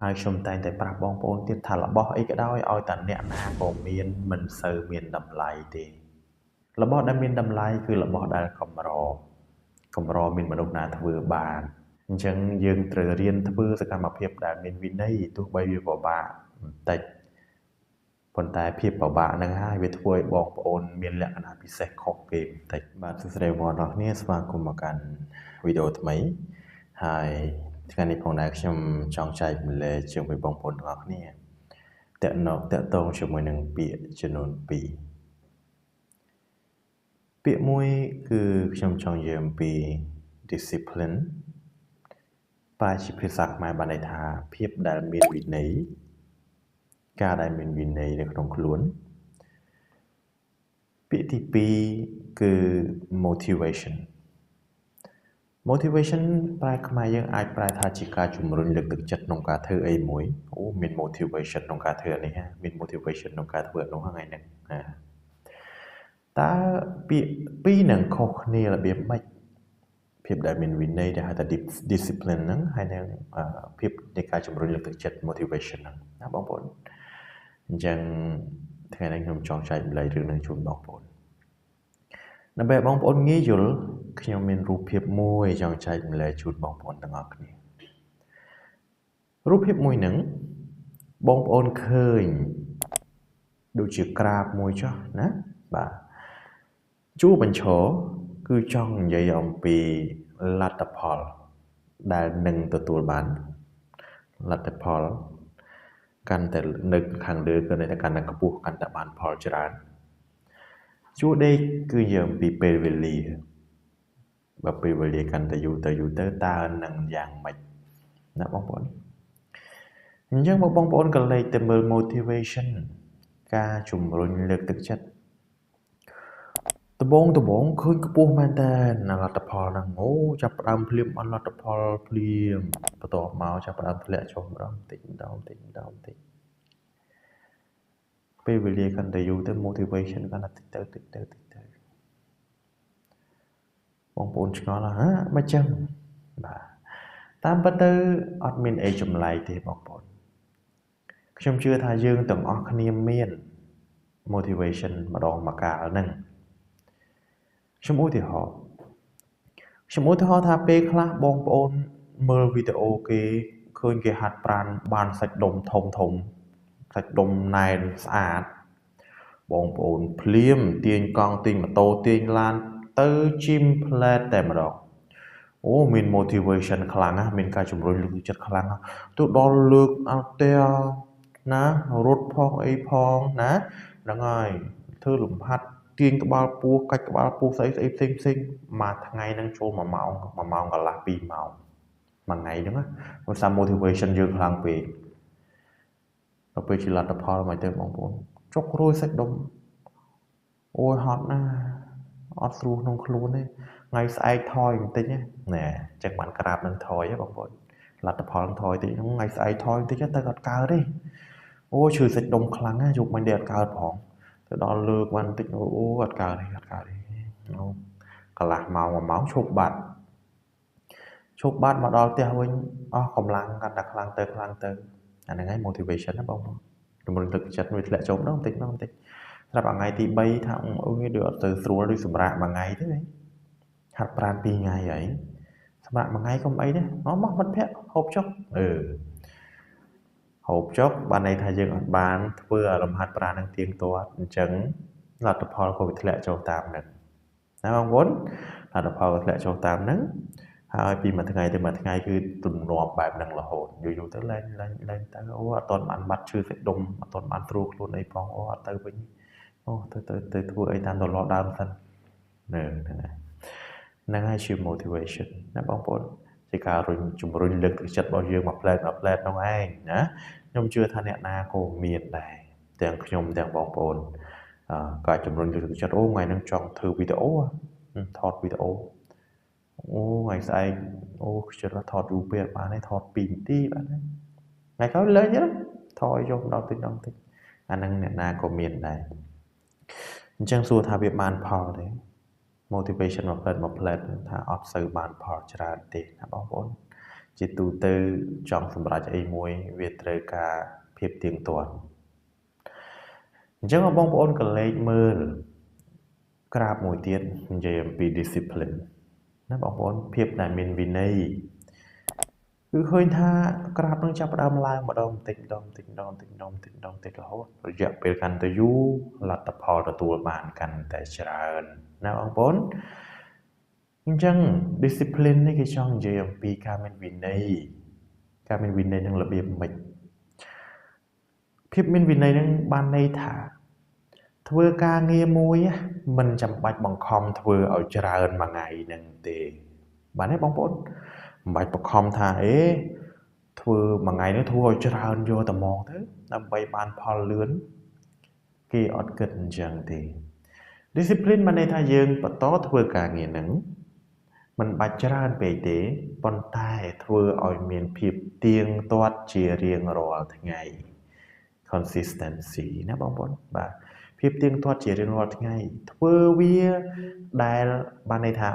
ហើយខ្ញុំតែងតែប្រាប់បងប្អូនទៀតថារបស់អីក៏ដោយឲ្យតែអ្នកណាក៏មានមិនសូវមានតម្លៃទេរបស់ដែលមានតម្លៃគឺរបស់ដែលកម្រកម្រមានមនុស្សណាធ្វើបានអញ្ចឹងយើងត្រូវរៀនធ្វើសកម្មភាពដែលមានវិន័យទោះបីវាពិបាកបន្តិចប៉ុន្តែភាពពិបាកហ្នឹងហើយវាធ្វើឲ្យបងប្អូនមានលក្ខណៈពិសេសខុសគេបន្តិចបាទសួស្តីបងប្អូនទាំងអស់គ្នាស្វាគមន៍មកកាន់វីដេអូថ្មីហើយថ្ងៃនេះផងដែរខ្ញុំចង់ចែករំលែកជាមួយបងប្អូនទាំងអស់គ្នាតាក់ទងជាមួយនឹងពាក្យចំនួន2ពាក្យមួយគឺខ្ញុំចង់និយាយអំពី discipline ប្រែជាភាសាខ្មែរបានន័យថាភាពដែលមានវិន័យការដែលមានវិន័យនៅក្នុងខ្លួនពាក្យទី2គឺ motivation motivation ប្រែខ្មែរយើងអាចប្រែថាជាការជំរុញលើកទឹកចិត្តក្នុងការធ្វើអីមួយអូមាន motivation ក្នុងការធ្វើនេះមាន motivation ក្នុងការធ្វើនោះថ្ងៃហ្នឹងណាតើពាក្យពីរនឹងខុសគ្នារបៀបម៉េចភាពដែលមានវិន័យដែលហៅថា discipline ហ្នឹងហើយនឹងភាពនៃការជំរុញលើកទឹកចិត្ត motivation ហ្នឹងណាបងប្អូនអញ្ចឹងថ្ងៃនេះខ្ញុំចង់ចែករំលែករឿងហ្នឹងជូនបងប្អូនដើម្បីបងប្អូនងាយយល់ខ្ញុំមានរូបភាពមួយចង់ចែករំលែកជូនបងប្អូនទាំងអស់គ្នារូបភាពមួយហ្នឹងបងប្អូនឃើញដូចជាក្រាបមួយចុះណាបាទជួបញ្ឈរគឺចង់និយាយអំពីលទ្ធផលដែលនឹងទទួលបានលទ្ធផលកាន់តែនៅខាងលើគឺនៅតែកាន់តែខ្ពស់កាន់តែបានផលច្រើនជួដេកគឺនិយាយអំពីពេលវេលាបើពេលវេលាកាន់តែយូរទៅយូរទៅតើនឹងយ៉ាងម៉េចណាបងប្អូនអញ្ចឹងបើបងប្អូនក៏លេចទៅមើល motivation ការជំរុញលើកទឹកចិត្តដំបូងឃើញខ្ពស់មែនតើលទ្ធផលហ្នឹងអូចាប់ផ្ដើមភ្លាមអត់លទ្ធផលភ្លាមបន្ទាប់មកចាប់ផ្ដើមធ្លាក់ចុះម្ដងតិចម្ដងតិចម្ដងតិចពេលវេលាកាន់តែយូរទៅ motivation កាន់តែតិចទៅតិចទៅតិចទៅបងប្អូនឆ្ងល់ហ៎មិនចឹងបាទតាមពិតទៅអត់មានអីចម្លែកទេបងប្អូនខ្ញុំជឿថាយើងទាំងអស់គ្នាមាន motivation ម្ដងម្កាលហ្នឹងខ្ញុំឧទាហរណ៍ថាពេលខ្លះបងប្អូនមើលវីដេអូគេឃើញគេហាត់ប្រាណបានសាច់ដុំធំធំសាច់ដុំណែនស្អាតបងប្អូនភ្លាមទាញកង់ទាញម៉ូតូទាញឡានទៅជីមផ្លែតតែម្ដងអូមាន motivation ខ្លាំងណាស់មានការជំរុញលើកទឹកចិត្តខ្លាំងណាស់ទៅដល់លើកអត់ទេណារត់ផងអីផងណាហ្នឹងហើយធ្វើលំហាត់ទាញក្បាលពោះកាច់ក្បាលពោះស្អីស្អីផ្សេងផ្សេងមួយថ្ងៃហ្នឹងចូល1ម៉ោង1ម៉ោងកន្លះ2ម៉ោងមួយថ្ងៃហ្នឹងណាព្រោះសារ motivation យើងខ្លាំងពេកដល់ពេលជាលទ្ធផលមកទៅបងប្អូនចុករយសាច់ដុំអូយហត់ណាស់អត់ស្រួលក្នុងខ្លួនទេថ្ងៃស្អែកថយបន្តិចណែចឹងបានក្រាបនឹងថយហ៎បងប្អូនលទ្ធផលថយតិចថ្ងៃស្អែកថយបន្តិចទៅអត់កើតទេអូឈឺសាច់ដុំខ្លាំងណាស់យប់មិញទេអត់កើតផងទៅដល់លើកបានបន្តិចអូអត់កើតទេអត់កើតទេអូកន្លះម៉ោង1ម៉ោងឈប់បាត់មកដល់ផ្ទះវិញអស់កម្លាំងកាន់តែខ្លាំងទៅខ្លាំងទៅអាហ្នឹងហើយ motivation ណាបងប្អូនជំរុញទឹកចិត្តវាធ្លាក់ចូលម្ដងបន្តិចម្ដងបន្តិចស្រាប់ថ្ងៃទី3ថាអូយដូចអត់ទៅស្រួលដូចសម្រាកមួយថ្ងៃទេហាត់ប្រាណ2ថ្ងៃហើយសម្រាប់មួយថ្ងៃកុំអីទេមកមិត្តភក្តិហូបចុកហូបចុកបានន័យថាយើងអត់បានធ្វើអារម្មណ៍ហាត់ប្រាណនឹងទៀងទាត់អញ្ចឹងលទ្ធផលក៏វាធ្លាក់ចូលតាមនឹងណាបងប្អូនលទ្ធផលក៏ធ្លាក់ចូលតាមនឹងហើយពីមួយថ្ងៃទៅមួយថ្ងៃគឺទម្លាប់បែបហ្នឹងរហូតយូរៗទៅលែងទៅអូអត់ទាន់បានបាត់ឈឺសាច់ដុំអត់ទាន់បានត្រួសខ្លួនអីផងអូអត់ទៅវិញអូទៅទៅធ្វើអីតាមទម្លាប់ដើមសិនហ្នឹងហ្នឹងហើយជា motivation ណាបងប្អូនជាការជំរុញលើកទឹកចិត្តរបស់យើងមួយផ្លែតមួយផ្លែតនោះឯងណាខ្ញុំជឿថាអ្នកណាក៏មានដែរទាំងខ្ញុំទាំងបងប្អូនការជំរុញលើកទឹកចិត្តអូថ្ងៃហ្នឹងចង់ធ្វើវីដេអូថតវីដេអូអូថ្ងៃស្អែកអូខ្ជិលថតយូរពេកបានទេថត2នាទីបានទេថ្ងៃក្រោយលែងទៀតថយយកម្ដងតិចម្ដងតិចអាហ្នឹងអ្នកណាក៏មានដែរអញ្ចឹងសួរថាវាបានផលទេ motivation មួយផ្លែតមួយផ្លែតថាអត់សូវបានផលច្រើនទេណាបងប្អូន ជាទូទៅចង់សម្រេចអីមួយវាត្រូវការភាពទៀងទាត់អញ្ចឹងបងប្អូនក៏លេខមើលក្រាបមួយទៀតនិយាយអំពី discipline ណាបងប្អូនភាពដែលមានវិន័យគឺឃើញថាក្រាបនឹងចាប់ផ្ដើមឡើងម្ដងបន្តិចម្ដងបន្តិចម្ដងបន្តិចម្ដងបន្តិចម្ដងបន្តិចរហូតរយៈពេលកាន់តែយូរលទ្ធផលទទួលបានកាន់តែច្រើនណាបងប្អូនអញ្ចឹង discipline នេះគេចង់និយាយអំពីការមានវិន័យការមានវិន័យនឹងរបៀបម៉េចភាពមានវិន័យនឹងបានន័យថាធ្វើការងារមួយមិនចាំបាច់បង្ខំធ្វើឲ្យច្រើនមួយថ្ងៃនឹងទេបាទទេបងប្អូនមិនបាច់បង្ខំថាអេធ្វើមួយថ្ងៃនេះធ្វើឲ្យច្រើនយកតែហ្មងទៅដើម្បីបានផលលឿនគេអត់គិតអញ្ចឹងទេ discipline បានន័យថាយើងបន្តធ្វើការងារនឹងមិនបាច់ច្រើនពេកទេប៉ុន្តែធ្វើឲ្យមានភាពទៀងទាត់ជារៀងរាល់ថ្ងៃ consistency ណាបងប្អូនបាទភាពទៀងទាត់ជារៀងរាល់ថ្ងៃធ្វើវាដែលបានន័យថា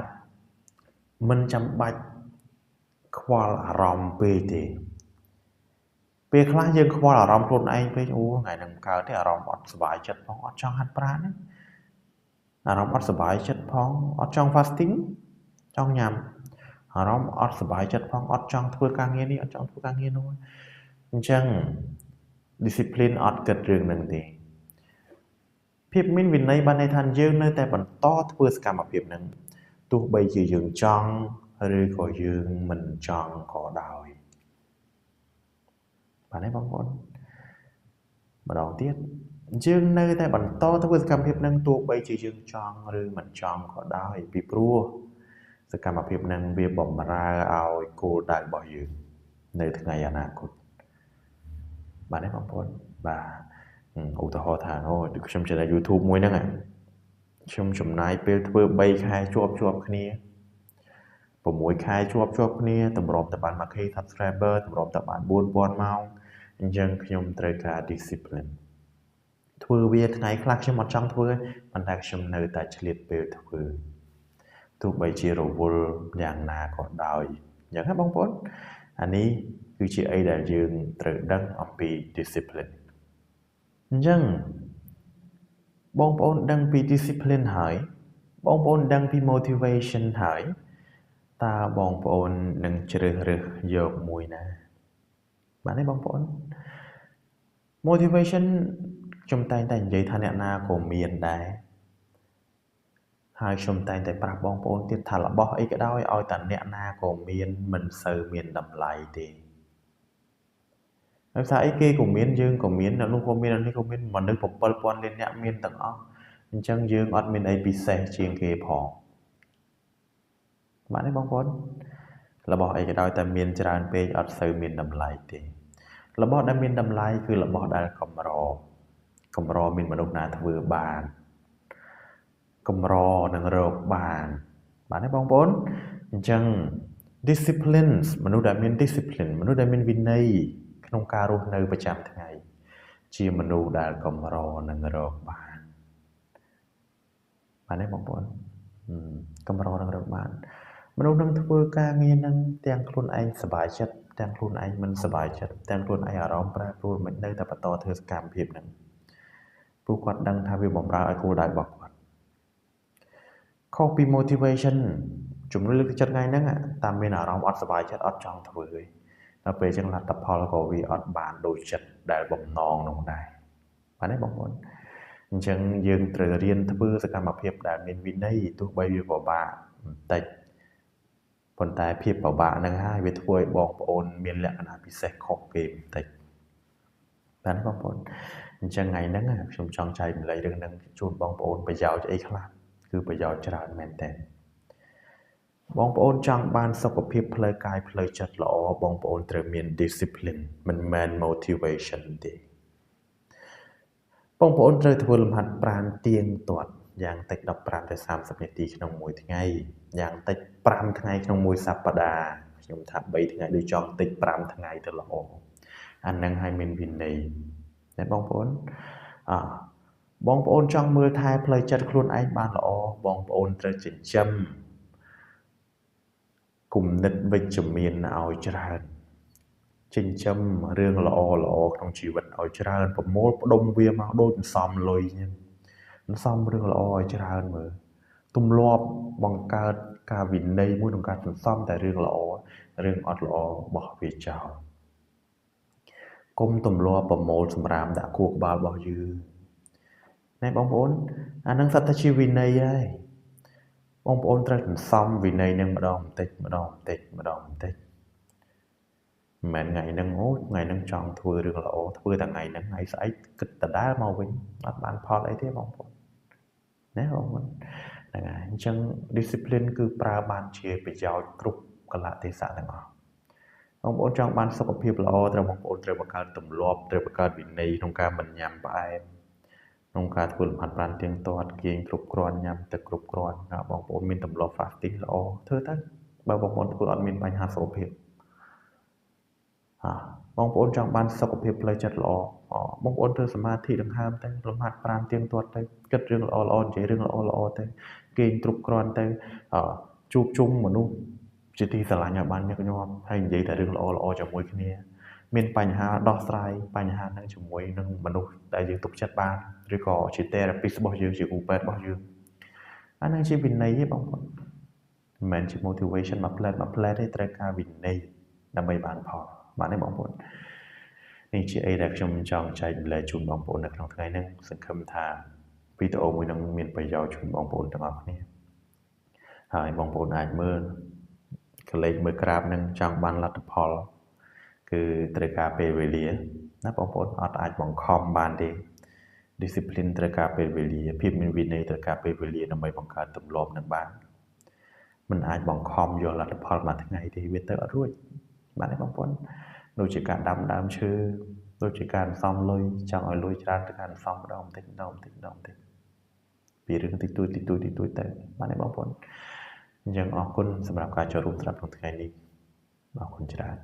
មិនចាំបាច់ខ្វល់អារម្មណ៍ពេកទេពេលខ្លះយើងខ្វល់អារម្មណ៍ខ្លួនឯងពេកអូថ្ងៃហ្នឹងកើតទេអារម្មណ៍អត់សប្បាយចិត្តផងអត់ចង់ហាត់ប្រាណទេអារម្មណ៍អត់សប្បាយចិត្តផងអត់ចង់ fasting ចង់ញ៉ាំអារម្មណ៍អត់សប្បាយចិត្តផងអត់ចង់ធ្វើការងារនេះអត់ចង់ធ្វើការងារនោះអញ្ចឹង discipline អត់គិតរឿងហ្នឹងទេភាពមានវិន័យបានន័យថាយើងនៅតែបន្តធ្វើសកម្មភាពហ្នឹងទោះបីជាយើងចង់ឬក៏យើងមិនចង់ក៏ដោយបាទទេបងប្អូនម្ដងទៀតយើងនៅតែបន្តធ្វើសកម្មភាពហ្នឹងទោះបីជាយើងចង់ឬមិនចង់ក៏ដោយពីព្រោះសកម្មភាពហ្នឹងវាបំរើឲ្យគោលដៅរបស់យើងនៅថ្ងៃអនាគតបាទទេបងប្អូនបាទឧទាហរណ៍ថាអូខ្ញុំ channel YouTube មួយហ្នឹងខ្ញុំចំណាយពេលធ្វើ3ខែជាប់គ្នា6ខែជាប់គ្នាតម្រាំតែបាន 1K subscriber តម្រាំតែបាន4000ម៉ោងអញ្ចឹងខ្ញុំត្រូវការ discipline ធ្វើវាថ្ងៃខ្លះខ្ញុំអត់ចង់ធ្វើប៉ុន្តែខ្ញុំនៅតែឆ្លៀតពេលធ្វើទោះបីជារវល់យ៉ាងណាក៏ដោយអញ្ចឹងណាបងប្អូនអានេះគឺជាអីដែលយើងត្រូវដឹងអំពី discipline អញ្ចឹងបងប្អូនដឹងពី discipline ហើយបងប្អូនដឹងពី motivation ហើយតើបងប្អូននឹងជ្រើសរើសយកមួយណាបាទទេបងប្អូន motivation ខ្ញុំតែងតែនិយាយថាអ្នកណាក៏មានដែរហើយខ្ញុំតែងតែប្រាប់បងប្អូនទៀតថារបស់អីក៏ដោយឲ្យតែអ្នកណាក៏មានមិនសូវមានតម្លៃទេដោយសារអីគេក៏មានយើងក៏មានអ្នកនោះក៏មានអ្នកនេះក៏មានមនុស្ស7000លានអ្នកមានទាំងអស់អញ្ចឹងយើងអត់មានអីពិសេសជាងគេផងបាទទេបងប្អូនរបស់អីក៏ដោយតែមានច្រើនពេកអត់សូវមានតម្លៃទេរបស់ដែលមានតម្លៃគឺរបស់ដែលកម្រមានមនុស្សណាធ្វើបានកម្រនឹងរកបានបាទទេបងប្អូនអញ្ចឹង discipline មនុស្សដែលមាន discipline មនុស្សដែលមានវិន័យក្នុងការរស់នៅប្រចាំថ្ងៃជាមនុស្សដែលកម្រនឹងរកបានបាទទេបងប្អូនកម្រនឹងរកបានមនុស្សនឹងធ្វើការងារនឹងទាំងខ្លួនឯងសប្បាយចិត្តទាំងខ្លួនឯងមិនសប្បាយចិត្តទាំងខ្លួនឯងអារម្មណ៍ប្រែប្រួលមិននៅតែបន្តធ្វើសកម្មភាពនឹងព្រោះគាត់ដឹងថាវាបំរើឲ្យគោលដៅរបស់គាត់ខុសពី motivation ជំនួយលើកទឹកចិត្តថ្ងៃហ្នឹងតាមមានអារម្មណ៍អត់សប្បាយចិត្តអត់ចង់ធ្វើទេដល់ពេលអញ្ចឹងលទ្ធផលក៏វាអត់បានដូចចិត្តដែលបំណងនោះដែរបាទទេបងប្អូនអញ្ចឹងយើងត្រូវរៀនធ្វើសកម្មភាពដែលមានវិន័យទោះបីវាពិបាកបន្តិចប៉ុន្តែភាពពិបាកហ្នឹងហើយវាធ្វើឲ្យបងប្អូនមានលក្ខណៈពិសេសខុសគេបន្តិចបាទបងប្អូនអញ្ចឹងថ្ងៃហ្នឹងខ្ញុំចង់ចែករំលែករឿងហ្នឹងជូនបងប្អូនប្រយោជន៍អីខ្លះគឺប្រយោជន៍ច្រើនមែនទែនបងប្អូនចង់បានសុខភាពផ្លូវកាយផ្លូវចិត្តល្អបងប្អូនត្រូវមាន discipline មិនមែន motivation ទេបងប្អូនត្រូវធ្វើលំហាត់ប្រាណទៀងទាត់យ៉ាងតិច15ទៅ30នាទីក្នុងមួយថ្ងៃយ៉ាងតិច5ថ្ងៃក្នុងមួយសប្តាហ៍ខ្ញុំថា3ថ្ងៃដូចចង់តិច5ថ្ងៃទៅល្អអានឹងឲ្យមានវិន័យណាបងប្អូនបងប្អូនចង់មើលថែផ្លូវចិត្តខ្លួនឯងបានល្អបងប្អូនត្រូវចិញ្ចឹម គំនិតវិជ្ជមានឲ្យច្រើនចិញ្ចឹមរឿងល្អល្អក្នុងជីវិតឲ្យច្រើនប្រមូលផ្ដុំវាមកដូចសំលុយអញ្ចឹងសំរឿងល្អឲ្យច្រើនមើលទម្លាប់បង្កើតការវិន័យមួយក្នុងការសន្សំតែរឿងល្អរឿងអត់ល្អបោះវាចោលកុំទម្លាប់ប្រមូលសម្រាមដាក់ខួរក្បាលរបស់យើងណែបងប្អូនអានឹងសត្វតែជាវិន័យហើយបងប្អូនត្រូវសន្សំវិន័យនឹងម្ដងបន្តិចម្ដងបន្តិចម្ដងបន្តិចមិនមែនថ្ងៃហ្នឹងអូថ្ងៃហ្នឹងចង់ធ្វើរឿងល្អធ្វើតែថ្ងៃហ្នឹងថ្ងៃស្អែកគិតដដែលមកវិញអត់បានផលអីទេបងប្អូនណាបងប្អូនហ្នឹងហើយអញ្ចឹង discipline គឺប្រើបានជាប្រយោជន៍គ្រប់កលៈទេសៈទាំងអស់បងប្អូនចង់បានសុខភាពល្អត្រូវបងប្អូនត្រូវបង្កើតទម្លាប់ត្រូវបង្កើតវិន័យក្នុងការមិនញ៉ាំផ្អែមក្នុងការធ្វើលំហាត់ប្រាណទៀងទាត់គេងគ្រប់គ្រាន់ញ៉ាំទឹកគ្រប់គ្រាន់បងប្អូនមានទម្លាប់ fasting ល្អធ្វើទៅបើបងប្អូនធ្វើអត់មានបញ្ហាសុខភាពបងប្អូនចង់បានសុខភាពផ្លូវចិត្តល្អបងប្អូនធ្វើសមាធិដង្ហើមទៅលំហាត់ប្រាណទៀងទាត់ទៅគិតរឿងល្អល្អនិយាយរឿងល្អល្អទៅគេងគ្រប់គ្រាន់ទៅជួបជុំមនុស្សជាទីស្រឡាញ់ឲ្យបានញឹកញាប់ហើយនិយាយតែរឿងល្អល្អជាមួយគ្នាមានបញ្ហាដោះស្រាយបញ្ហាហ្នឹងជាមួយនឹងមនុស្សដែលយើងទុកចិត្តបានឬក៏ជា therapist របស់យើងជាគ្រូពេទ្យរបស់យើងអាហ្នឹងជាវិន័យទេបងប្អូនមិនមែនជា motivation មួយផ្លែតមួយផ្លែតទេត្រូវការវិន័យដើម្បីបានផលបាទនេះបងប្អូននេះជាអីដែលខ្ញុំចង់ចែករំលែកជូនបងប្អូននៅក្នុងថ្ងៃនេះសង្ឃឹមថាវីដេអូមួយនឹងមានប្រយោជន៍ជូនបងប្អូនទាំងអស់គ្នាហើយបងប្អូនអាចមើលក្លេកមើលក្រាបនឹងចង់បានលទ្ធផលគឺត្រូវការពេលវេលាណាបងប្អូនអត់អាចបង្ខំបានទេ discipline ត្រូវការពេលវេលាភាពមានវិន័យត្រូវការពេលវេលាដើម្បីបង្កើតទម្លាប់នឹងបានមិនអាចបង្ខំយកលទ្ធផលមួយថ្ងៃទេវាទៅអត់រួចបាទនេះបងប្អូនដូចជាការដាំដើមឈើដូចជាការសន្សំលុយចង់ឲ្យលុយច្រើនទៅការសន្សំម្ដងបន្តិចម្ដងបន្តិចម្ដងបន្តិចពីរឿងតិចតួចតិចតួចតិចតួចទៅបាទនេះបងប្អូនអញ្ចឹងអរគុណសម្រាប់ការចូលរួមស្ដាប់ក្នុងថ្ងៃនេះអរគុណច្រើន